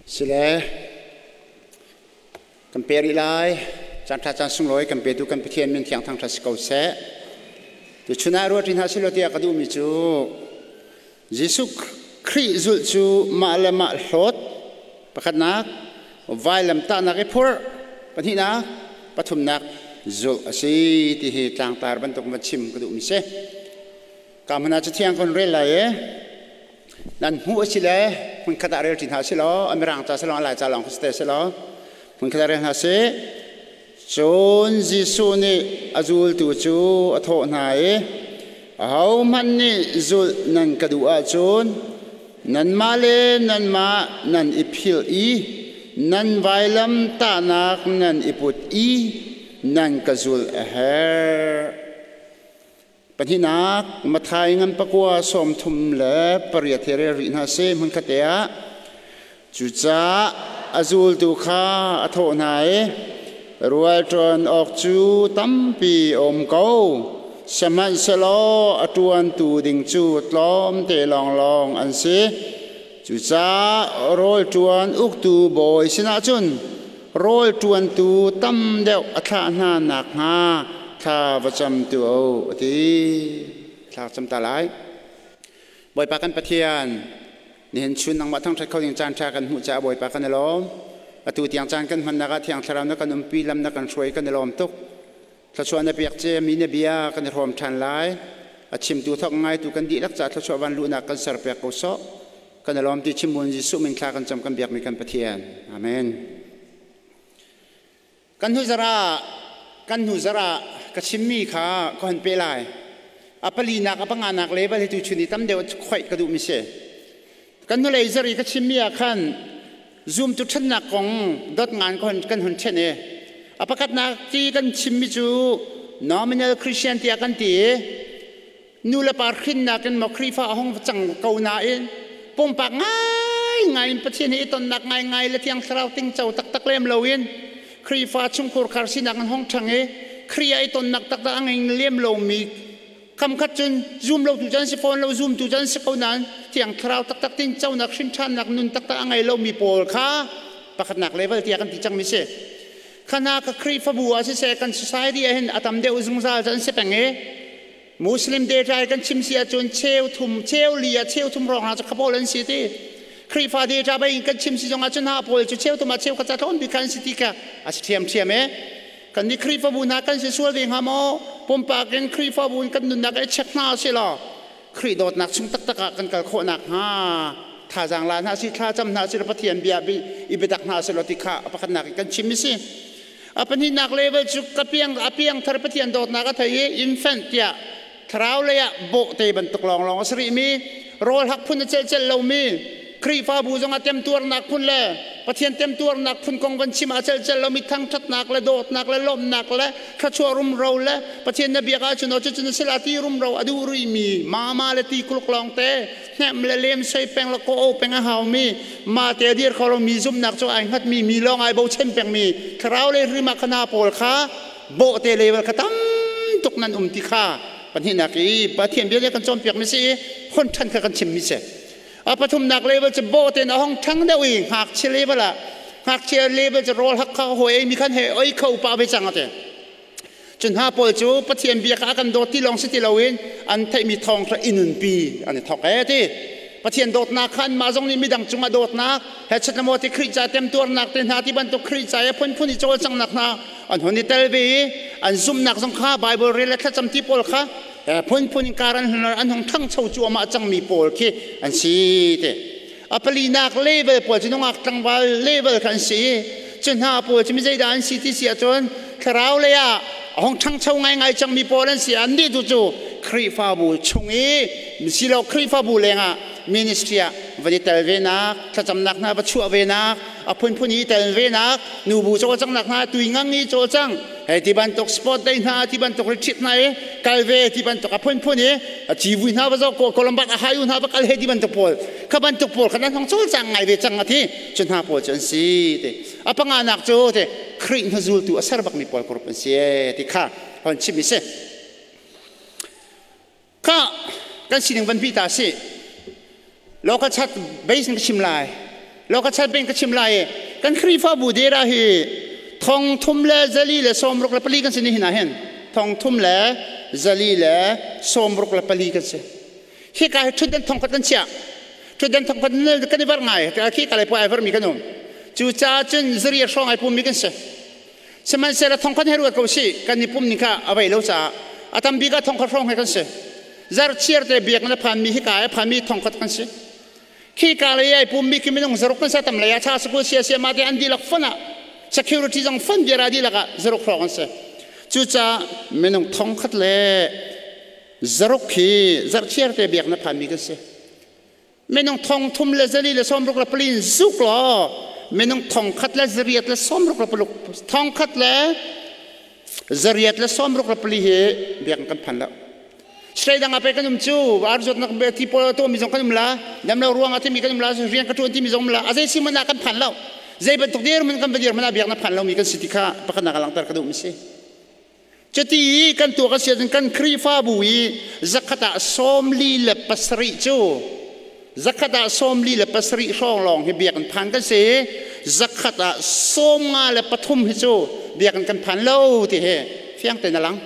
Sile kan pe rih lai. Caan ṭha caan sunglawi kan petu kan Pathian min thiang thangṭhat si ko seh. Tuchun ah ruat hna silo tiah ka duhmi cu Jesuh Khrih zulh cu mah le mah hlawt pakhatnak, vailamtahnak i phurh pahnihnak, pathumnak zulh a si ti hi tlangtar bantuk va chim ka duhmi si. Ka hmun ah Cathiang kan rel lai i nan hmuh a si le hmunkhat ah rel ṭi hna si law a mirang ca si lawng a lai ca lawng si te si law hmunkhat ah rel hna si. Cun Jesuh nih a zultu cu a thawh hna i, Ahohmanh nih zulh nan ka duh ahcun nanmah le nanmah nan i philh i nan vailam tahnak nan i put i nan ka zulh a herh. Pahnihnak, Matthai ngan pakua 38 he rel rih hna sih hmunkhat te ah. Cucaah a zultu kha a thawh hna i, Rualṭuan awk cu tampi a um ko, sihmanhsehlaw a ṭuantu ding cu tlawmte lawnglawng an si. Cucaah rawl ṭuan uktu bawi sinah cun rawl ṭuantu tam deuh a thlah hna nakhnga thla va cam tuah u, a ti. Thla cam ta lai. Bawipa kan Pathian, nihin chun nangmah thangṭhat kho ding caan ṭha kan hmuh caah Bawipa kan i lawm. Atu tiang caan kan hmannak ah Thiang Thlarau na kan umpi, lam na kan hruai, kan i lawm tuk. Thluachuah na pek ciami na bia kan i hrawm ṭhan lai. A chimtu thawk ngaitu kan dihlak caah thluachuah van luhnak kan serpiak ko sawh. Kan i lawm ti chim buin Jesuh min thla kan cam kan biakmi kan Pathian. Amen. Kan hnu zarh kan hnu zarh ka chimmi kha ka hon pe lai. A palinak a panganak level hi tu chun i tam deuh khoih ka duhmi si. Kan hnulei zarh i ka chimmi ah khan zumtu ṭhannak kong dot ngan kan hun ṭhen i a pakhatnak ti kan chimmi cu nominal Christian tiah kan ti i nu le pa hrinnak in maw Khrihfa a hung cang ko nain pumpak ngaingai in Pathian he i tonnak ngaingai le Thiang Thlarau tingco taktak lem loin Khrihfa chungkhur khar sinak in hong ṭhang i Khrih ah i tonnak taktak a ngei lem lomi kamkhat cun zum lo tu cun si fawn lo zum tu cun si ko nain Thiang Thlarau taktak tinconak hrinṭhannak nun taktak a ngei lomi pawl kha pakhatnak level tiah kan ti cangmi si. Khana ka Khrihfabu ah siseh kan society ah hin a tam deuh zungzal cu an si peng i Muslim data kan chim si ahcun cheu thum cheu li ah cheu thum hrawng hna cu khapawl an si ti. Khrihfa data bei in kan chim si zong ahcun ha pawl cu cheu thum ah cheu khat ca tlawn bik kha an si ti kha a si ṭhiamṭhiam e. Kan nih Khrihfabu hna kan si sual ve hnga maw? Pumpak in Khrihfabu in kan nunnak i check hna usih law Khrih dawtnak chung taktak ah kan kal khawh nakhnga thazaang la hna si thla cam hna si Pathian bia i biatak hna si law ti kha a pakhatnak in kan chim i si. A pahnihnak level cu ka piang a piang thar Pathian dawtnak a thei i infant tiah thlarau lei ah bawhte bantuk lawnglawng a si rihmi rawl hak phun a celcel lomi Khrihfabu zong ah temtuarnak phun le Pathian temtuarnak phun kong van chim ah celcel lomi thangṭhatnak le dawtnak le lawmhnak le thluachuah rumro le Pathian na biak ahcun aw cucun a si la ti rumro a duh rihmi mama le ti kuluk lawngte hnemh le lem soi peng le kaw peng a haumi ma te dir kho lomi zumhnak cu ai hngatmi mi lawng ai bochan pengmi thlarau le rima khana pawl kha bawhte level kha tam tuk nan um ti kha pahnihnak i Pathian bia kan cawnpiak mi si i hon ṭhan kha kan chim mi si. A pathumnak level cu bawhte in a hong ṭhang deuh i ngakchia level ah ngakchia level cu rawl hak kha hawi ei mi khan he oi kho pa ve cang ate. Cun hna pawl cu Pathian bia kha a kan dawt ti lawng si ti loin an theihmi thawng kha i nunpi an i thawk ee ti. Pathian dawtnak kha anmah zong nih midang cungah dawtnak he chet ti Khrih ca temtuarnak te hna ti bantuk Khrih ca i phunphun i cawlcanghnak hna an hun i tel ve i an zumhnak zong kha Bible rel le thlacam ti pawl kha phunphun in kar an hung ṭhangcho cuahmah cangmi pawl khi an si ti. A palinak level pawl cu nungak tlangval level kha an si i cu hna pawl cu mi zeidah an si ti si ahcun thlarau lei ah a hung ṭhangcho ngaingai cangmi pawl an si. Annih tu cu Khrihfabu chung i silo Khrihfabu lengah ministry ah van i tel venak, thlacamnak hna va chuah venak, a phunphun i tel venak, nubu cawlcanghnak hna tui ngang i cawlcang hei ti bantuk sport day hna ti bantuk retreat hna i kal ve ti bantuk a phunphun i a civui hna va zoh ko Columbus a hayu hna va kal he ti bantuk pawl kha bantuk pawl kha nan hong cawlcang ngai ve cang a ti. Cu hna pawl cu an si ti. A panganak cu ti Khrih hnuzultu a ser bakmi pawl group an si ti kha hon chim i si. Kha kan sining van bi ta si. Local chat base in ka chim lai. Lo ka chan peng ka chim lai i kan Khrihfabu dera hi thong thum le zali le sawmruk le pali kan si ni hin ah hin thong thum le zali le sawmruk le pali kan si. Hika hi ṭhutdan thong khat kan chiah. Ṭhutdan thong khat kan i var ngai. Khi ka lei puai ai varmi kan um. Cucaah cun zaria hrawng ai pummi kan si. Sihmanhsehlaw thong khat he ruat ko sih kan i pum ning kha a vei lo caah a tam bik ah thong khat hrawng he kan si. Zarchiar te biakinn a phanmi hika ai phanmi thong khat kan si. Khi ka lei ai pummi khi minung zaruk kan sa tam lei ah cha sakul sia sia ma te an dihlak fon ah security zong fon bia ra dihlak ah zaruk hrawng an si. Cucaah minung thong khat le zaruk hi zarhchiar te biak na phanmi kan si. Minung thong thum le zali le sawmruk le pali in zuk law minung thong khat le zariat le sawmruk le paruk thong khat le zariat le sawmruk le pali hi biak kan phan lo. Srei dang ah pe kan um cu ar zawtnak ti pawl to mi zong kan um la dam lo ruang ah timi kan um la rian ka tuan timi zong um la a zei si man ah kan phan lo. Zei bantuk dir man kan va dir man ah biak na phan lo mi kan si ti kha pakhat nak langter ka duh mi si. Cuti i kan tuak a si ahcun kan Khrihfabu i zakhat ah 47 cu zakhat ah 47 hrawng lawng hi biakinn phan kan si. Zakhat ah 53 hi cu biakinn kan phan lo ti hi fiang tein a lang.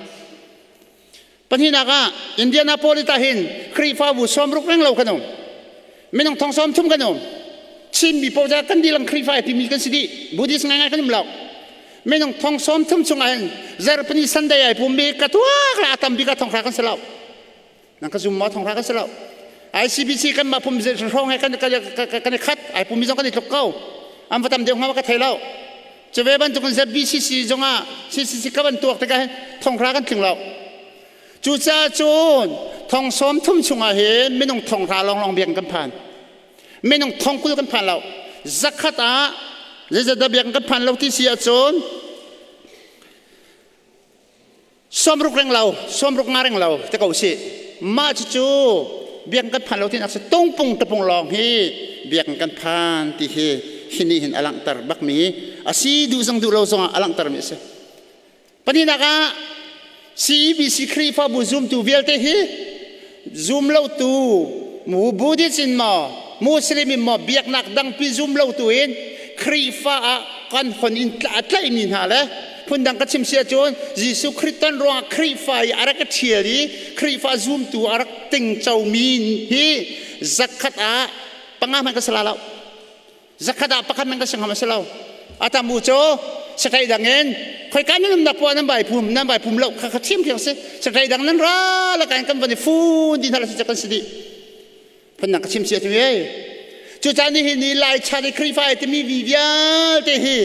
Pahnihnak ah Indianapolis ah hin Khrihfabu 60 reng lo kan um. Minung thong 30 kan um. Chinmi paoh kan dilang Khrihfa timi kan si dih. Buddhist ngaingai kan um lo. Minung thong 30 chungah hin zarhpini Sunday ai pummi ka tuak la tam bik ah thong hra kan si lo. Nang ka zum maw thong hra kan si lo. ICBC kan mah pum hrawng he kan kan i khat ai pummi zong kan i tluk ko. An va tam deuh hnga ka thei lo. Cu ve bantukin ZBCC zongah CCC ka van tuak tikah hin thong hra kan tling lo. Cucaah cun thong 30 chungah hin minung thong hra lawnglawng biakinn kan phan. Minung thong 20 kan phan lo. Zakhat ah zeizat dah biakinn kan phan lo ti si ahcun 60 reng lo, 60 nga reng lo te ko si. Mah cucu biakinn kan phan lo ti nak si tungpung tapung lawng hi biakinn kan phan ti hi hi nih hin a langhter bakmi a si duh zong duh lo zongah a langhtermi a si. Pahnihnak ah CEBC Khrihfabu zumtu vialte hi zum lotu Buddhist in maw Muslim in maw biaknak dangpi zum lotu in Khrihfa ah kan hon in tlaihmi hna le phundang ka chim si ahcun Jesuh Khrih ton ruangah Khrihfa i a rak i ṭhial i Khrihfa zumtu a rak tingcomi hi zakhat ah panga hmanh ka si la lo. Zakhat ah pakhat man ka sing ham a si lo. A tam u cu sakai dang in khoika nan umnak poah nan vai pum nan vai pum lo kha kha thiam thiam si. Sakai dang nan ra la kan kan van i fun di hna la si kan si di. Phun ka chim sia tu ye. Cu caan ni hi ni lai chan i Khrihfa ai timi vi vialte hi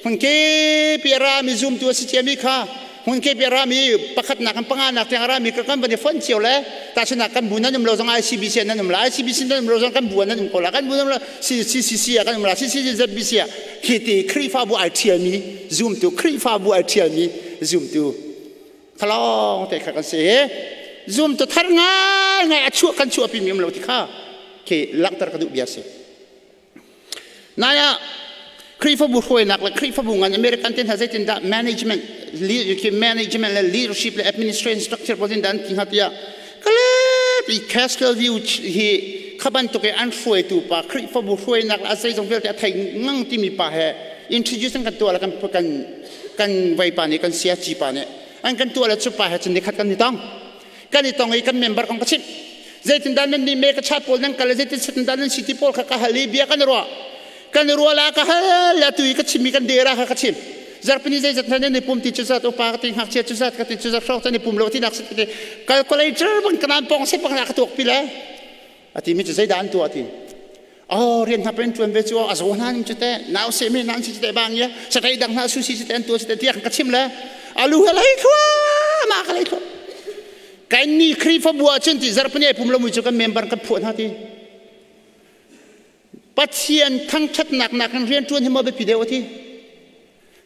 hmun ke pi ra mi zum tu a si cia mi kha hmun ke pi ra mi pakhat nak kan panga nak tiang ra mi kan van i fon cio le ta chuna kan bu nan um lo zong ICBC nan um la ICBC nan um lo zong kan bu nan um ko la kan bu nan um lo CCC ah kan um la CCC ZBC ah khi ti Khrihfabu ai ṭhial mi zumtu Khrihfabu ai ṭhial mi zumtu khalong te kha kan si zumtu thar ngai ngai a chuah kan chuah pi mi um lo ti kha khi langhter ka duh bia si nai ah Khrihfabu hruainak le Khrihfabu ngan American te hna zeitindah management management le leadership le administration structure pawl dan ti hnga tiah kale ti Castle View hi kha bantuk i an hruaitu pa Khrihfabu hruainak le a zeizong vialte a thei ngang timi pa he introduce an kan tuah le kan kan kan vei pa nih kan siaci pa nih an kan tuah le cu pa he cun nikhat kan i tong kan i tong i kan member kong ka chimh zeitindah nan nih me ka chat pawl nan kal zeitin dah nan city pawl kha ka hal i bia kan ruah kan ruah la ka hal la tu i ka chim i kan dera kha ka chim zarpini zeizat nan i pum ti cu zat upa ka ti ngakchia cu zat ka ti cu zat hrawk chan i pum lo ti nak ti calculator bang kanan pong se bang ka tuak pi le ati mi cu zeidah an tuah ti oh rian hna pen tuan ve cu a zo hna ning cu te nau se me nan si te bang ya sakai dang hna su si te an tu si te tiang ka chim le alu he lai thua ma ka lai thua kan ni khrifa bua cun ti zarpani pum lo mu cu kan member kan phuah hna ti Pathian thangṭhatnak nakin rian ṭuan hi maw biapi deuh a ti.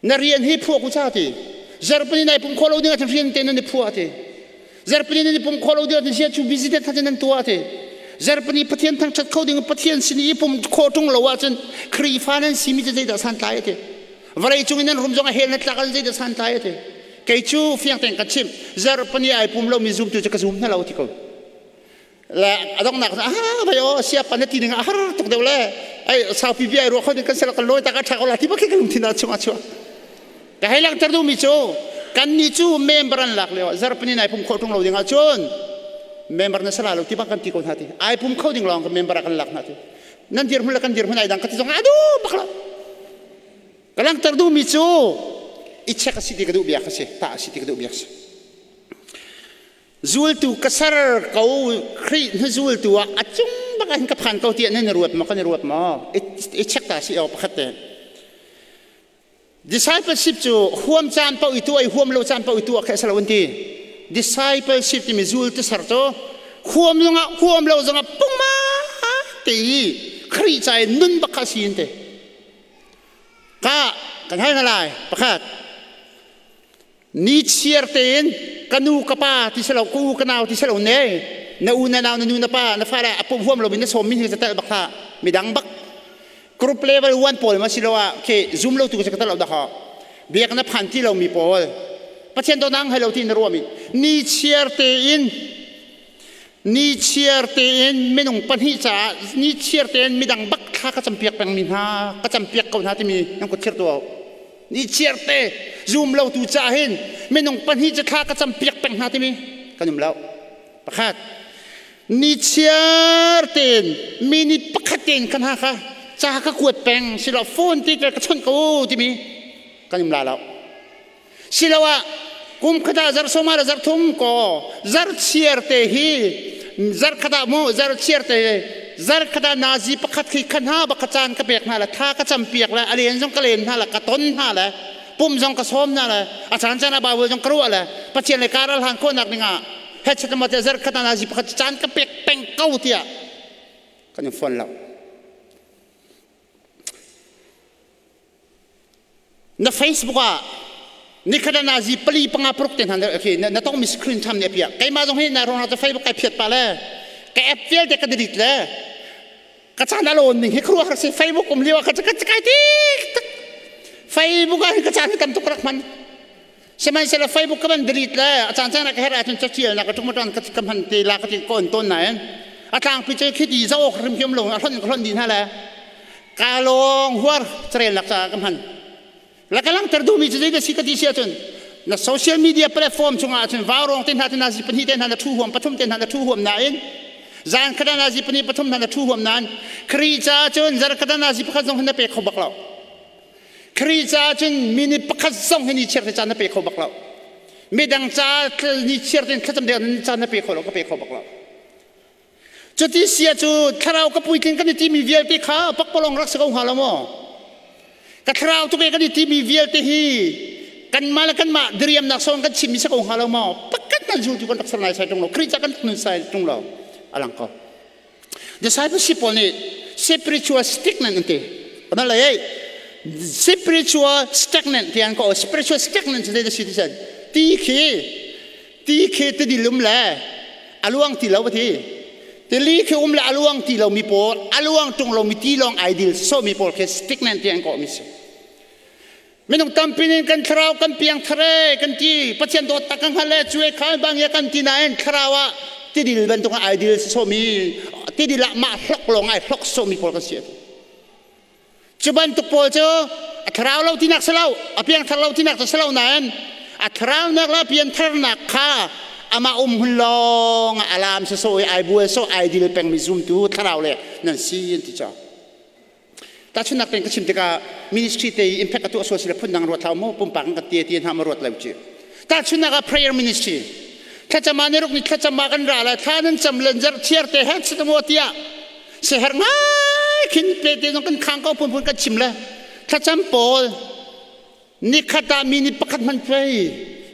Na rian hi phuah ku ca ti. Zarhpini nai pum khawh lo ding ahcun rian te nan i phuah ti. Zarhpini nan i pum khawh lo ding ahcun sia cu busy te thacun nan tuah ti. Zarhpini Pathian thangṭhat kho ding Pathian sin i pum khawh ṭung lo ahcun Khrihfa nan simi cu zeidah santlai a ti. Vawlei cung in nan rum zong a hel na tlak ahcun zeidah santlai a ti. Kei cu fiang tein ka chimh zarhpini ai pum lomi zumtu cu ka zum hna lo ti ko. Le a donghnak ah vai aw siapa na ti ning a har tuk deuh le Ai saupi bia ai ruah kho ding kan sel kan lawi tak a ṭha ko la ti bak khi ka lungthin ah chung a chuak. Ka hei langhter duhmi cu kannih cu member an lak lio ah zarhpini nai pum khawh ṭung lo ding ahcun member na sala lo ti bak kan ti ko hna ti. Ai pum kho ding lawng kan member ah kan lak hna ti. Nan dirhmun le kan dirhmun ai dang ka ti zong a duh bak lo. Ka langhter duhmi cu i check a si ti ka duh bia ka si, tah a si ti ka duh bia ka si. Zultu ka ser ko Khrih hnuzultu ah a cung bak ah hin ka phan ko tiah nan i ruat maw kan i ruat maw? I check ta si aw pakhat te. Discipleship cu huam caan paoh i tuah i huam lo caan paoh i tuah khi a si lo an ti. Discipleship timi zultu ser cu huam zongah huam lo zongah pungma te i Khrih ca i nun bak kha a si an ti. Ka kan hal hna lai pakhat ni chiar tein ka nu ka pa ti si lo ka u ka nau ti si lo ne na u na nau na nu na pa na fale a pum huam lo mi na sawm mi hi tel bak hlah midang bak group level 1 pawl ma si lo ah ke zoom lo tu ka tel lo dah ha biak na phan ti lo mi pawl pathian do nang hai lo ti na ruah mi ni chiar tein ni chiar tein minung pahnih caah ni chiar tein midang bak thla ka campiak pengmi hna ka campiak ko hna timi nan kut thir tuah ni chiar te zum lo tu caah hin minung pahnih cu thla ka campiak peng hna timi kan um lo pakhat ni chiar tein minute pakhat tein kan ha kha ca ka kuat peng silo phone ti ka chawnh ko timi kan um la lo Siloah kum khat ah zarh sawma le zarh thum ko zarh chiar te hi zarh khat ah mu zarh chiar te zarh khat ah nazi pakhat khi kha hna bak ka caan ka pek hna le tha ka cam piak le a len zong ka len hna le ka ton hna le pum zong ka sawm hna le a caan caan ah Bible zong ka ruah le Pathian le karal han khawhnak ding ah headset ma te zarh khat ah nazi pakhat caan ka pek peng ko tiah kan in phone lo. Na Facebook ah nikhat ah nazi pali panga paruk te hna khi na tongmi screen time nih a piah. Keimah zong hi na ruangah cu Facebook kai phiat pah le ka app vialte ka delete le ka caan a lawn ning hi khuaruah har si. Facebook um lio ah ka ka kai tik tak. Facebook ah hin ka caan hi tam tuk rak hman. Sihmanhsehlaw Facebook ka van delete le a caan caan ah ka herh ahcun caṭial nak ka ṭung ka ka hman te la ka ti ka on tawn nain a tlangpi cu khi ti zoh awk hrim khi um lo a hlonh ka hlonh dih hna le ka lawng huar carelnak caah ka hman. La ka langhter duhmi cu zeidah si ka ti si ahcun na social media platform chungah ahcun vaurawng te hna te hna zi pahnih te hna na ṭhu huam pathum te hna na ṭhu huam nain zan khat ah zi pahnih pathum hna na ṭhu huam nain Khrih caah cun zar khat ah zi pakhat zong na pe kho bak lo. Khrih caah cun minute pakhat zong hi ni chiar te caan na pe kho bak lo. Midang ca ni chiar tein thlacam ding caan na pe kho lo ka pe kho bak lo. Cuti sia cu thlarau ka puitling kan i timi vialte kha pakpalawng rak si ko hnga lo maw? Ka thlarau tuk e kan i timi vialte hi kanmah le kanmah diriamnak sawng kan chimmi si ko hnga lo maw? Pakhat nan zultu kan rak ser nai sai ṭung lo. Khrih ca kan nun sai ṭung lo. A lang ko. Discipleship pawl nih spiritual stagnant an ti. Kana lei spiritual stagnant ti an ko spiritual stagnant cu zei si ti sen ti khi ti khi ti dilum le a luang ti lo ti tili khi um le a luang ti lo mi pawl a luang tung lo mi ti lawng ai dil so mi pawl khi stagnant ti an ko mi si Minung tampi nih kan thlarau kan piangthar e kan ti Pathian dawt tak kan hngal e cu e kha bang ya kan ti nain thlarau ah tidil bantuk ah ai dil sawmi tidil ah mah hlok lawng ai hlok sawmi pawl kan si cu bantuk pawl cu a thlarau lo tinak si lo a piangthar lo tinak cu si lo nain a thlarau nak le piantharnak kha amah um hun lawng ah alam si so i ai bual so ai dil pengmi zumtu thlarau le nan si an ti caw Tahchunhnak tein ka chim tikah ministry te i impact a tuah sual si le phundang ruat hlah mu pumpak in ka tie ti hna ma ruat lo ci. Tahchunhnak ah prayer ministry. Thlacam ah ni ruk ni thlacam ah kan ra lai thla nan cam len zer thiar te he si mo tiah seher ngai khin pe te zong kan khang ko phunphun kan chim le thlacam pawl Nikhat ah mi nih pakhat hmanh pei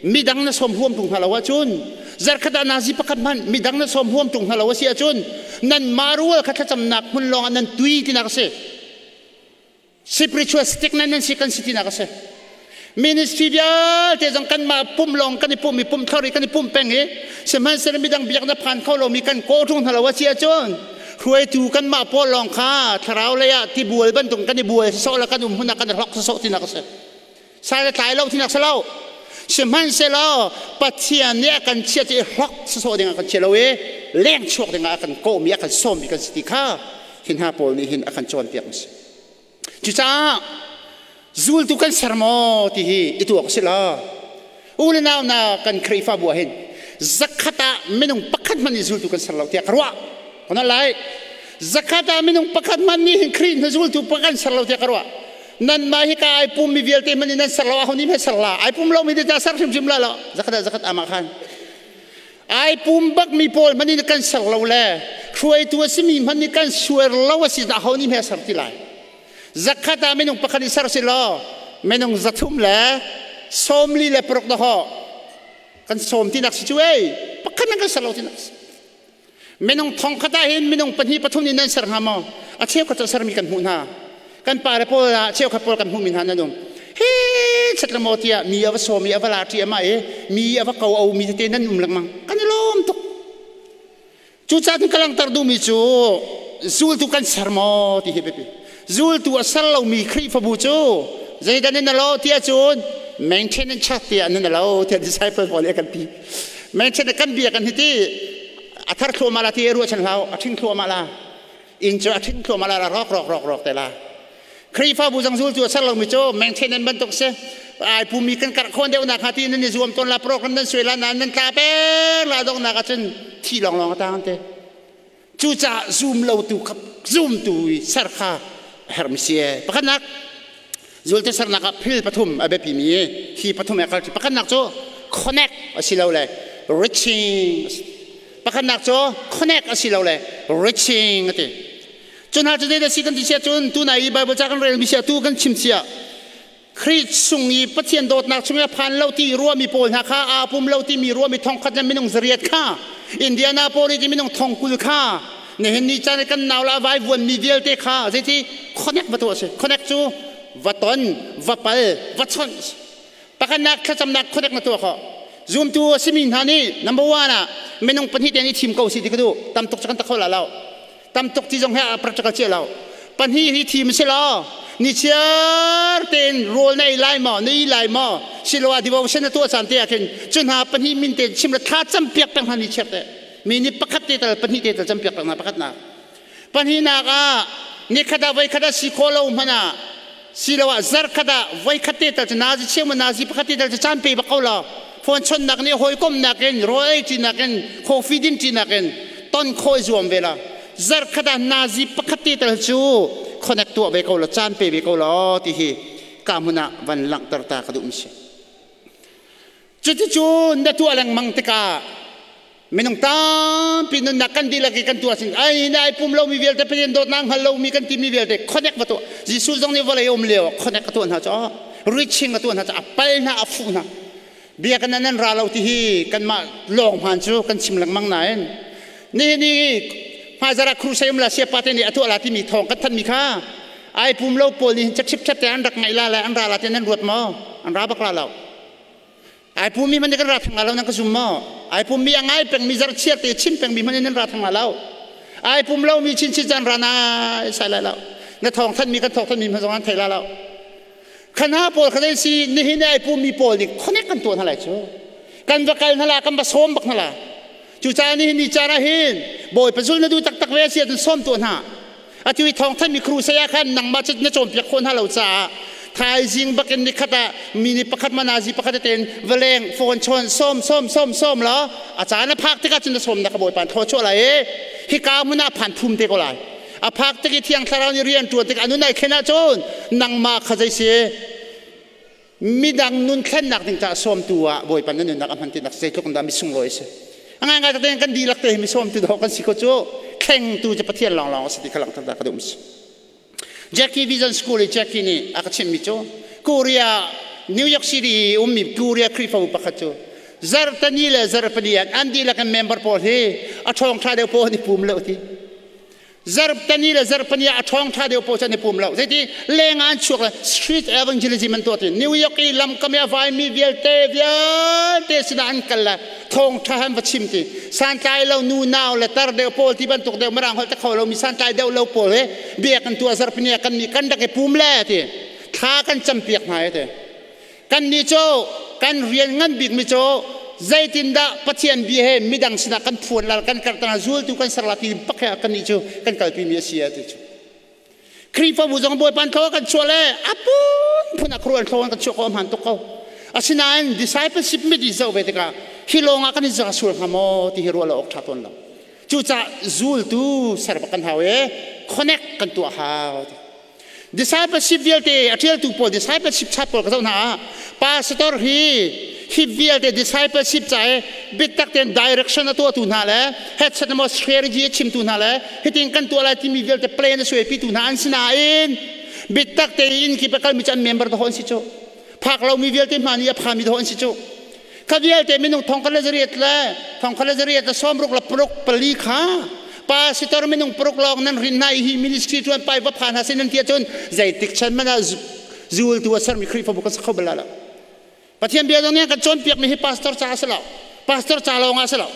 midang na sawm huam tung hna lo ahcun zarkhat ah nazi pakhat hmanh midang na sawm huam tung hna lo a si ahcun nan mah rual kha thlacamnak hmun lawng ah nan tui tinak a si. Spiritual stick nan nan si kan si tinak a si. Ministry vialte zong kanmah pum lawng kan i pum i pum thlor i kan i pum peng i sihmanhsehlaw midang biak na phan kho lomi kan kaw tung hna lo a si ahcun hruaitu kanmah pawl lawng kha thlarau lei ah tibual bantuk kan i bual sawh le kan um hmun ah kan i hlok sawh tinak a si. Sai le tlai lo tinak si lo. Sihmanhsehlaw Pathian nih a kan chiah i hlok sawh ding ah kan chia lo i leng chuak ding ah a kan kawhmi a kan sawmmi kan si ti kha Hi hna pawl nih hin a kan cawnpiak a si. Cucaah zultu kan ser maw ti hi i tuak si lo. U le nau na kan Khrihfabu ah hin zakhat ah minung pakhat hmanh nih zultu kan ser lo tiah ka ruah. Kana lai zakhat ah minung pakhat hmanh nih hin Khrih hna zultu pa kan ser lo tiah ka ruah. Nan mah hi ka ai pum mi vialte hmanh nih nan ser lo aho nih hme ser la ai pum lo mi te ta ser hrimhrim la lo zakhat ah zakhat ama khan ai pum bak mi pawl hmanh nih kan ser lo le hruaitu a simi hmanh nih kan suar lo a si dah ho nih hme ser ti lai. Zakhat ah minung pakhat i ser si law minung 346 dah ho kan sawm tinak si cu ei pakhat nan kan ser lo tinak si. Minung thongkhat ah hin minung pahnih pathum nih nan ser hnga maw? A cheukhat cu sermi kan hmuh hna. Kan pale pawl ah cheukhat pawl kan hmuhmi hna nan um. Hi chat le maw tiah mi a va sawm i a va la ṭi ama i mi a va ko o mi tete nan um lengmang. Kan i lawm tuk. Cucaah ka langhter duhmi cu zultu kan ser maw ti hi biapi. Zultu a ser lomi Khrihfabu cu zeidah nan lo ti ahcun maintenance church tiah nan lo tiah disciple pawl nih kan ti. Maintenance kan bia kan hi ti a thar thluahmah la ti ruah chan hlau a ṭhing thluahmah la inn cu a ṭhing thluahmah la rawk rawk rawk rawk te la. Khrihfabu zong zultu a ser lomi cu maintenance bantuk si. Ai pumi kan karh khawn deuh nak hnga ti nan i zuam tawn la program nan suai la nan tla peng la donghnak ahcun thi lawnglawng a tang te. Cucaah zum lotu kha zumtu i ser kha a herhmi si. Pakhatnak, zulte sernak ah phil pathum a biapimi hi pathum he kal pakhatnak cu connect asilole reaching. Pakhatnak cu connect asilole reaching a ti. Cu hna cu zeidah si kan ti siah cun tunai i Bible ca kan relmi siah tu kan chim siah Khrih chung i Pathian dawtnak chung i a phan lo ti ruahmi pawl hna kha aa pum lo timi ruahmi thongkhat le minung 800 kha Indianapolis i minung 40,000 kha nihin ni caan i kan nau le a vaivuanmi vialte kha zeiti connect va tuah a si. Connect cu va ton, va pal, va chawnh. Pakhatnak thlacamnak connect na tuah khawh. Zumtu a simi hna nih number one ah minung pahnih te nih thim ko si ti ka duh. Tam tuk cu kan ta kho la lo. Tam tuk ti zong he a practical cia lo. Pahnih hi thim si law ni chiar tein rawl na ei lai maw, na ei lai maw, siloah devotion na tuah caan te ah khin cu hna pahnih min te chim le thla cam piak peng hna ni chiar te. Mi nih pakhat te tal pahnih te tal cam piak peng hna pakhatnak. Pahnihnak ah nikhat ah voikhat ah si khawh lo hmanh ah siloah zarkhat ah voikhat te tal cu nazi cheu ma nazi pakhat te tal cu caan pe bak ko law phone chonnak nih hawikomnak in rawl ei ṭinak in coffee din ṭinak in ton khawh i zuam ve la. Zarkhat ah nazi pakhat te tal cu connect tuah ve ko law, caan pe ve ko law ti hi ka hmun ah van langhter ta ka duh mi si. Cuticun na tuah lengmang tikah minung tampi nunnak kan dihlak i kan tuah sin ai na ai pum lomi vialte Pathian dawtnak hngal lomi kan timi vialte connect va tuah. Jesuh zong nih vawlei um lio connect a tuah hna cu reaching a tuah hna cu, a pal hna, a fuh hna. Bia kan nan ra lo ti hi kanmah lawng hmaan cu kan chim lengmang nain nihin ni hmaizara crusade um la siapa te nih a tuah la timi thawng kan thanmi kha ai pum lo pawl nih cachip chat te an rak ngaih la le an ra la ti nan ruat maw? An ra bak la lo. Ai pummi hmanh kan ra thang lo, nan ka zum maw? Ai pummi a ngai pengmi zarchiar te chim pengmi hmanh nan ra thang lo. Ai pum lomi chin chin caan ra nai sai lai lo. Na thawng thanmi kan thawng thanmi hmanh zong an thei la lo. Khana pawl kha si nihin ai pummi pawl nih connect kan tuah hna lai cu. Kan va kal hna la, kan va sawm bak hna la. Cucaah nihin ni caan ah hin Bawipa zul na duh taktak ve si ahcun sawm tuah hna. Atu i thawng thanmi crusade ah khan nangmah cu na cawnpiak khawh hna lo caah thaizing bakin nikhat ah mi nih pakhat manazi pakhat tein valeng phone chawn sawm sawm sawm sawm law a caan a phak tikah cun na sawmnak ka Bawipa thaw chuah lai i hika hmun ah phan phum te ko lai. A phak tik i Thiang Thlarau nih rian ṭuan tik a nun ai thlen ahcun nangmah kha zei si midang nun thlennak ding caah sawmtu ah Bawipa na nunnak a hman tinak zeitluk in dah misunglawi a si. A ngaingai tak tein kan dihlak te hi misawmtu dawh kan si ko cu. Thlengtu cu Pathian lawnglawng a si ti kha langhter dah ka duh si. Jackie Vision School i Jackie nih a ka chimhmi cu Korea New York City i ummi Korea Khrihfabu pakhat cu zartani le zarpani an dihlak in member pawl hi a ṭhawng ṭha deuh pawl an i pum lo ti. Zarhtani le zarhpani ah a ṭhawng ṭha deuh paoh cu an i pum lo. Zeiti leng ah an chuak le street evangelism an tuah ti. New York i lamkam i a vaimi vialte vialte sinah an kal le thawngṭha han va chim ti. Santlai lo nu nau le tar deuh pawl ti bantuk deuh mirang holh te kho lomi santlai deuh lo pawl he bia kan tuah zarhpini ah kan nih kan rak i pum le ti. Thla kan campiak hna ti. Kannih cu kan rian ngan bikmi cu Zeitindah Pathian bia he midang sinah kan phuan la, kan karhter, zultu kan ser la ti bak he kan nih cu kan kalpi mi a si ti cu. Khrihfabu zong Bawipa thlaw kan chuah le a phun a khuruan thlaw kan chuah ko hman tuk ko. Asinain discipleship mit i zoh ve tikah hi lawng ah kan i za sual hnga maw ti hi ruah lo awk ṭha tawn lo. Cucaah zultu ser bak kan hau i connect kan tuah hau. Discipleship vialte a ṭialtu pawl discipleship chat pawl ka zoh hna ah pastor hi hi vialte discipleship ca i biatak tein direction a tuahtu hna le headset maw strategy a chimtu hna le hitin kan tuah lai timi vialte plan a suaipitu hna an si nain biatak tein kip a kalmi cu an member dahawh an si cu. Phak lomi vialte hma nih a phami dahawh an si cu. Kha vialte minung thong kha le zariat le thong kha le zariat le sawmruk le paruk pali kha pastor minung paruk lawng nan rin hna i hi ministry ṭuan pai va phan hna sin nan ti ahcun zeitik chan man ah zultu a sermi Khrihfabu kan si kho bal lai lo. Pathian bia zong nih kan cawnpiakmi hi pastor ca a si lo. Pastor ca lawng ah a si lo.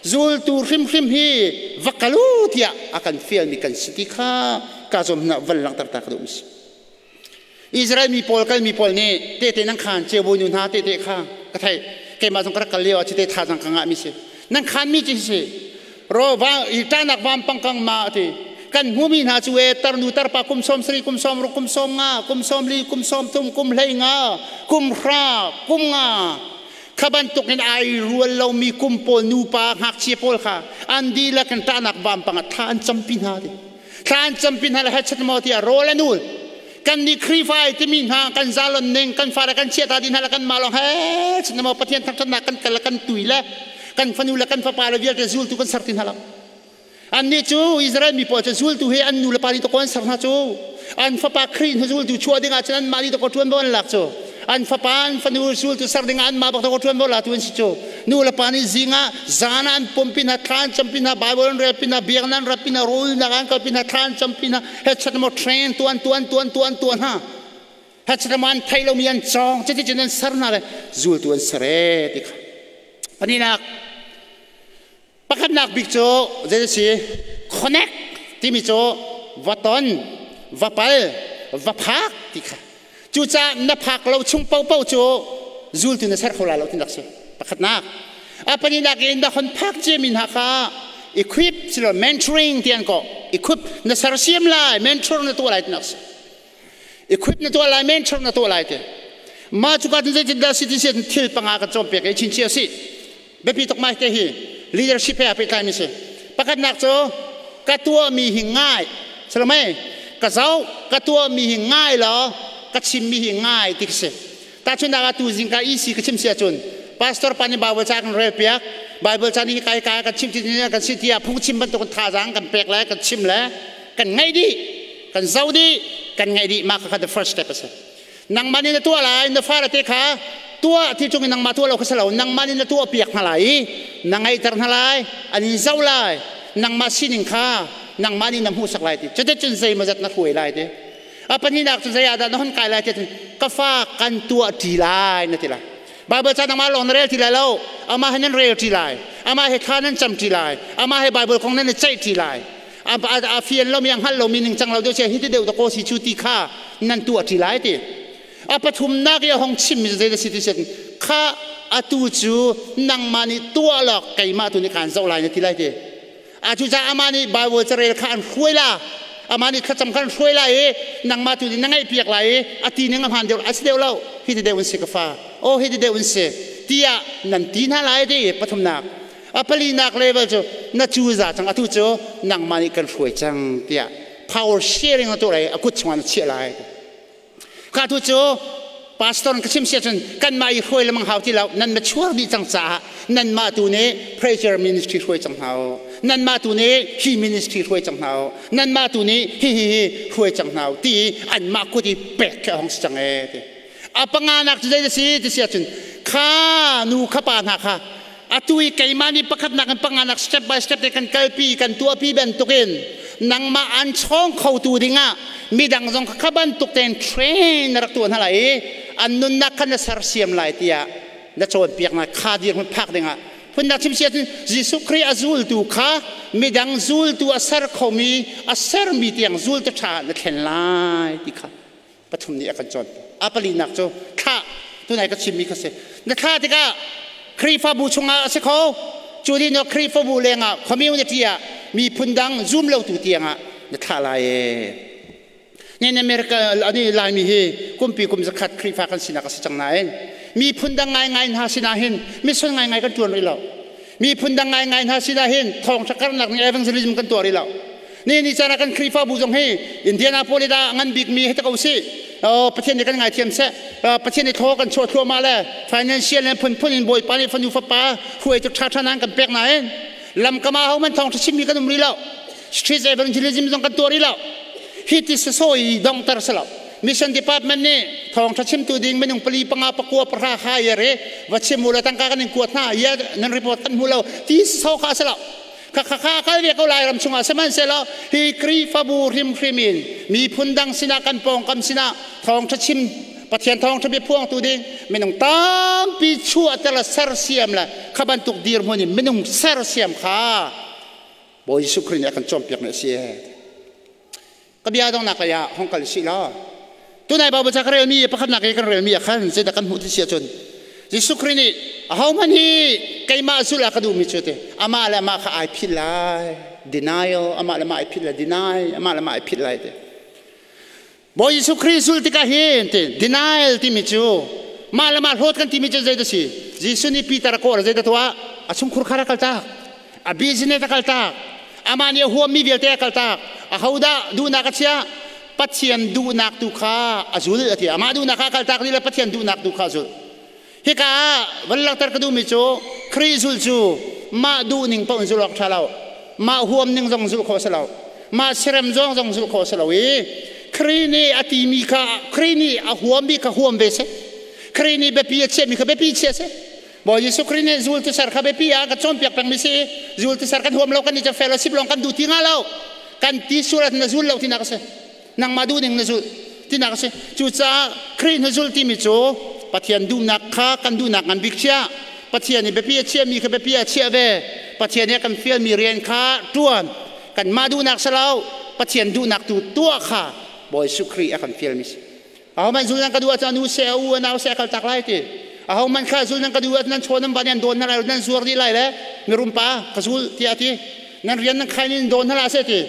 Zultu hrimhrim hi va kal u tiah a kan fialmi kan si ti kha ka zuam hna van langhter ta ka duhmi si. Israel mi pawl kalmi pawl nih tehte nan khaan ceu nu hna tehte kha ka theih. Keimah zong ka rak kal lio ah cite thazaang ka ngahmi si. Nan khaanmi ci si ro va i ṭahnak vampang kang ma ti kan hmumi hna cu e tarnu tarpa kum 70, kum 60, kum 50, kum 40, kum 30, kum 15, kum 10, kum 5 kha bantuk in ai rual lomi kum pawl nupa ngakchia pawl kha an dihlak in ṭahnak vampang ah thla an campi hna ti. Thla an campi hna le hechet maw tiah rawl an ul. Kan nih Khrihfa ai timi hna kan zalon ning kan fale kan chiah ta dih hna le kan mah lawng he chin maw Pathian thangṭhatnak kan kal le kan tui le kan fanu le kan fapa le vialte zultu kan ser ti hna lo. Annih cu Israel mi pawl cu zultu hi an nu le pa nih takaw an ser hna cu. An fapa Khrih hnu zultu chuah ding ah cun anmah nih takaw ṭuanvo an lak cu. An fapa an fanu zultu ser ding ah anmah bak takaw ṭuanvo latu an si cu. Nu le pa nih zing ah zan ah an pumpi hna, thla an campi hna, Bible an relpi hna, biakinn an ratpi hna, rawlnak an kalpi hna, thla an campi hna, headset maw train tuan tuan tuan tuan tuan hna. Headset maw an thei lomi an cawng, cuticun an ser hna le zultu an ser ee ti kha. Pahnihnak, Pakhatnak bik cu zei a si? Connect timi cu va ton, va pal, va phak ti kha. Cucaah na phak lo chung paohpaoh cu zultu na ser kho lai lo ti nak si. Pakhatnak. A pahnihnak in na hon phak ciami hna kha equip silo mentoring ti an kawh. Equip na sersiam lai, mentor na tuah lai ti nak si. Equip na tuah lai, mentor na tuah lai ti. Mah cuka cun zeitindah si ti si thil panga kan cawnpiak i chinchin a si. Biapi tuk mai te hi leadership he aa pehtlaimi si. Pakhatnak cu ka tuahmi hi ngai salomei ka zoh ka tuahmi hi ngai law ka chimmi hi ngai ti khi si. Tahchunhnak ah tu zingka EC ka chim si ahcun pastor pa nih Bible ca kan rel piak Bible ca nih kai kai kan chim ti kan si tiah phungchim bantuk in thazaang kan pek le kan chim le kan ngaih dih kan zoh dih kan ngaih dih mah kha the first step a si. Nangmah nih na tuah lai, na fale te kha tuah ti cung in nangmah tuah lo kha si lo, nangmah nih na tuah piak hna lai i na ngaihter hna lai, an in zoh lai, nangmah sining kha nangmah nih na hmuhsak lai ti. Cuticun zeimawzat na hruai lai ti. A pahnihnak cu zei ah dah na hun kai lai ti ka fa kan tuah ṭi lai na ti lai. Bible ca nangmah lawng na rel ti lai lo, amah he nan rel ṭi lai, amah he thla nan cam ṭi lai, amah he Bible kong nan i ceih ṭi lai. A fian lomi a hngalh lomi ningcang lo deuh sia hi ti deuh dakaw si cu ti kha nan tuah ṭi lai ti. A pathumnak i a hong chimmi cu zei si ti sin kha atu cu nangmah nih tuah law keimah tu nih kaan zoh lai na ti lai ti. A cucaah amah nih Bible carel kha an hruai la. Amah nih thlacam kha an hruai lai i nangmah tu nih na ngaihpiak lai i a ti ning a hmaan deuh a si deuh lo hi ti deuh in si ka fa. Aw hi ti deuh in si tiah nan ti hna lai ti pathumnak. A palinak level cu na cuza cang atu cu nangmah nih kan hruai cang tiah power sharing na tuah lai a kut chungah na chiah lai. Kha tu cu pastor ka chim si ahcun kanmah i hruai lemang hau ti lo nan mature dih cang caah nanmah tu nih prayer ministry hruai cang hna u nanmah tu nih hi ministry hruai cang hna u nanmah tu nih hi hi hi hruai cang hna u ti anmah kut i pek khi a hong si cang ee ti. A panganak cu zei a si ti si ahcun kha nu kha pa hna kha atu i keimah nih pakhatnak in panganak step by step te kan kalpi kan tuahpi bantukin nangmah an chawng khotu dingah midang zong kha bantuk tein train na rak tuah hna lai i an nunnak kha na sersiam lai tiah na cawnpiak hna kha dirhmun phak dingah phunnak chim si ahcun Jesuh Khrih a zultu kha midang zultu a ser khomi a sermi tiang zultu ṭha na thlen lai ti kha pathum nih a kan cawn. A palinak cu thlah tunai ka chimmi kha si. Na thlah tikah. Khrihfabu chungah a si kho. Cu din ah Khrihfabu lengah community ah miphun dang zum lotu tiangah na thlah lai ee. Nen America ani Laimi hi kumpi kum zakhat Khrihfa kan sinak a si cang nain miphun dang ngaingai hna sinah hin mission ngaingai kan ṭuan rih lo. Miphun dang ngaingai hna sinah hin thawngṭha karnak ning evangelism kan tuah rih lo. Ni ni caan ah kan Khrihfabu zong hi Indianapolis ah ngan bikmi hei ta ko sih. Pathian nih kan ngaithiam seh. Pathian nih thaw kan chuah thluahmah le financial le phunphun in Bawipa nih fanu fapa hruaitu ṭhaṭha nan kan pek nain lamkam ah hohmanh thawngṭha chimmi kan um rih lo. Street evangelism zong kan tuah rih lo. Hi ti sasawi dongter si lo. Mission department nih thawngṭha chimtu ding minung pali panga pakua pahra hire i va chim u law tangka kan in kuat hna ia nan report kan hmu lo ti saw kha si lo. Kha kha kha kal ve ko lai ram chungah sihmanhsehlaw hi Khrihfabu hrimhrim in miphun dang sinah kan pawngkam sinah thawngṭha chim Pathian thawngṭha bia phuangtu ding minung tampi chuahter le sersiam le kha bantuk dirhmun in minung sersiam kha Bawi Jesuh Khrih nih a kan cawnpiakmi a si. Ka bia donghnak lei ah hong kal sih law tunai Bible ca ka relmi pakhatnak i kan relmi ah khan zeidah kan hmuh ti si ahcun Jesuh Khrih nih ahohmanh hi keimah zulh ah ka duhmi cu ti amah le amah kha ai philh lai, denial, amah le amah ai philh lai, deny, amah le amah ai philh lai ti. Bawi Jesuh Khrih zulh tikah hin ti denial timi cu mah le mah hlawt kan timi cu zeidah si? Jesuh nih Peter a kawh zeidah tuah? A chungkhur khar a kaltak, a business a kaltak, amah nih a huammi vialte a kaltak. Ahodah duhnak a chiah? Pathian duhnak tu kha a zul a ti. Amah duhnak kha a kaltak dih le Pathian duhnak tu kha a zul. Hika ah van langhter ka duhmi cu Khrih zul cu mah duhning paoh in zulh awk ṭha lo. Mah huam ning zong zulh khawh a si lo. Mah serem zong zong zulh khawh a si lo i Khrih nih a timi kha Khrih nih a huammi kha huam ve seh. Khrih nih biapi a chiahmi kha biapi chia seh. Bawi Jesuh Khrih nih zultu ser kha biapi ah ka cawnpiak pengmi si i zultu ser kan huam lo kan i cu fellowship lawng kan duh ti nga lo. Kan ti sual na zul lo tinak a si. Nangmah duhning na zulh tinak a si. Cucaah Khrih na zulh timi cu Pathian duhnak kha kan duhnak ngan bik chiah. Pathian nih biapi a chiahmi kha biapi a chiah ve. Pathian nih a kan fialmi rian kha ṭuan. Kanmah duhnak si lo, Pathian duhnak tu tuah kha Bawi Jesuh Khrih a kan fialmi si. Ahohmanh zul nan ka duh ahcun a nu seh, a u, a nau seh a kaltak lai ti. Ahohmanh kha zul nan ka duh ahcun nan chaw nan van i an dawn hna lai, nan zuar dih lai le mirum pa ka zul tiah a ti. Nan rian nan khain in dawn hna hlah seh ti.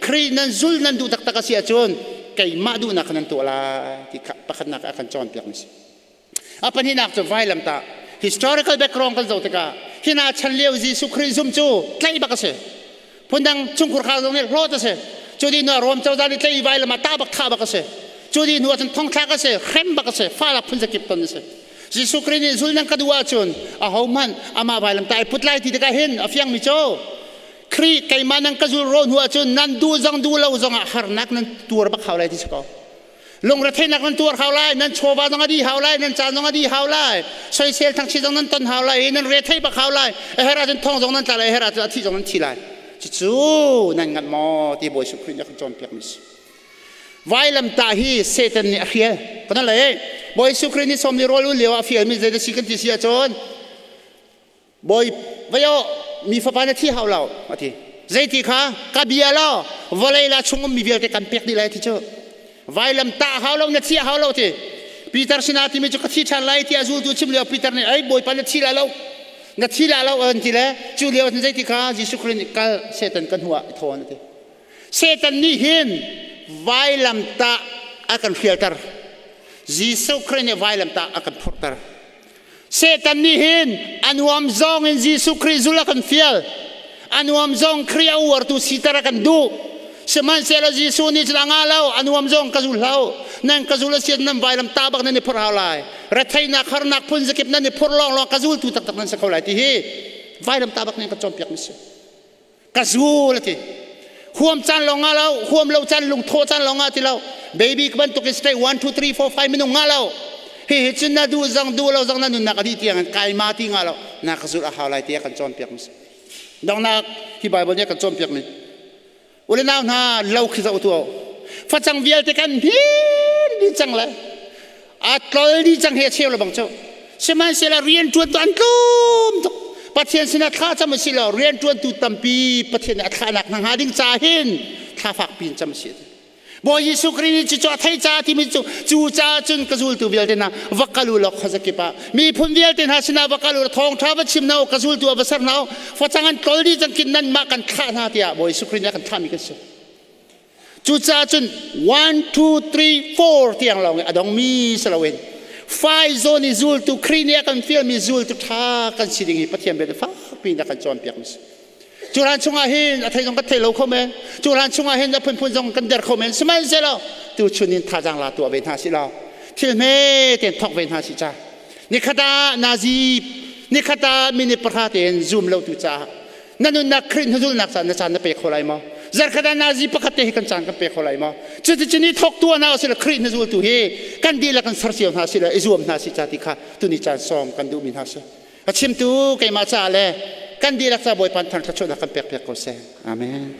Khrih nan zul nan duh taktak a si ahcun keimah duhnak kha nan tuah lai ti kha pakhatnak ah a kan cawnpiakmi si. A pahnihnak cu vailamtah. Historical background kan zoh tikah hina chan lio Jesuh Khrih zum cu tlaih bak a si. Phundang chungkhur khar zong nih hlawt a si. Cu dih hnu Rom cozah nih tlaih i vailam ah tah bak thah bak a si. Cu dih hnu ahcun thongthlak a si, hrem bak a si, falak phun zakip ton a si. Jesuh Khrih nih zul nan ka duh ahcun ahohmanh amah vailamtah i put lai ti tikah hin a fiangmi cu Khrih keimah nan ka zul rawh hnu ahcun nan duh zong duh lo zongah harnak nan tuar bak hau lai ti si ko. Lungretheihnak nan tuar hau lai, nan chawva zong a dih hau lai, nan caan zong a dih hau lai, soisel thangchiat zong nan ton hau lai, nan rethei bak hau lai, a herh ahcun thong zong nan tla lai, a herh ahcun a thih zong nan thi lai. Cucu nan ngamh maw ti Bawi Jesuh Khrih nih a kan cawnpiakmi si. Vailamtah hi Satan nih a hrial. Kan le Bawi Jesuh Khrih nih sawm li rawl ul lio ah a fialmi zei si kan ti si ahcun Bawi vaio mi fapa na thi hau lo a ti. Zeiti kha ka bia law vawlei la chung ummi vialte kan pek dih lai ti cu. Vailam tah hau lo na thi hau lo ti. Peter sinah timi cu ka thi ṭhan lai ti a zultu chim lio Peter nih ei Bawipa na thi lai lo na thi lai lo an ti le cu lio cun zeiti kha Jesuh Khrist nih kal Satan kan hnu ah i thawn a ti. Satan nih hin vailam tah a kan hrialter. Jesuh Khrist nih vailam tah a kan phurhter. Satan nih hin a nuam zong in Jesuh Khrih zul a kan fial. A nuam zong Khrih a uartu siter a kan duh. Sihmanhsehlaw Jesuh nih cun a ngah lo, a nuam zong ka zul hlah. Nan ka zul a si nan vailam ta bak nan i phurh hau lai. Retheihnak harnak phun zakip nan i phurh lawnglawng ka zultu taktak nan si kho lai ti hi vailam ta bak nih kan cawnpiak mi si. Ka zul a ti. Huam caan lawng ngah lo, huam lo caan lungthawh caan lawng ngah ti lo. Baby ka bantuk in stay 1 2 3 4 5 minung ngah lo. Hi hi cun na duh zong duh lo zong na nunnak a dih tiang in kai ma ti ngah lo. Na ka zulh a hau lai ti a kan cawnpiak mi si. Donghnak hi Bible nih a kan cawnpiak mi. Ule nau hna lo khi zoh tu. Facang vialte kan hnin dih cang le a tlol dih cang he a cheu le bang cu. Sihmanhsehlaw rian ṭuan tu an tlawm tuk. Pathian sinah thla cam a si lo, rian ṭuantu tampi Pathian nih a thlahnak hna hnga ding ca hin thla fakpi in cam a si. Bawi Jesuh Khrih nih cucu a thei caah timi cu cu caah cun ka zultu vialte hna va kal u law khuazakip ah miphun vialte hna sinah va kal u law thawngṭha va chim hna u, ka zultu ah va ser hna u, facang an tlol dih cang kin nanmah kan thlah hna tiah Bawi Jesuh Khrih nih a kan thlahmi kan si. Cucaah cun 1, 2, 3, 4 tiang lawng i a dongmi si loin fai zawn i zultu Khrih nih a kan fialmi zultu ṭha kan si ding hi Pathian bia fakpi in a kan cawnpiak mi si. Cu hlan chungah hin a thei zong kan thei lo kho men. Cu hlan chungah hin a phunphun zong kan der kho men. Sihmanhsehlaw tuchun in thazaang la tuah ve hna si law thil hme tein thawk ve hna si ca. Nikhat ah nazi nikhat ah minute pahra tein zoom lo tu caah na nunnak Khrih hnuzulnak caan na caan na pe kho lai maw? Zarkhat ah nazi pakhat te hi kan caan kan pe kho lai maw? Cuticun i thawk tu hna usila Khrih hnuzultu hi kan dihlak kan ser cio hna sila i zuam hna si ca ti kha tuni caan sawm kan duhmi hna si. A chimtu keimah caah le kan dihlak ca Bawipa thang thluachuahnak kan pek piak ko seh. Amen.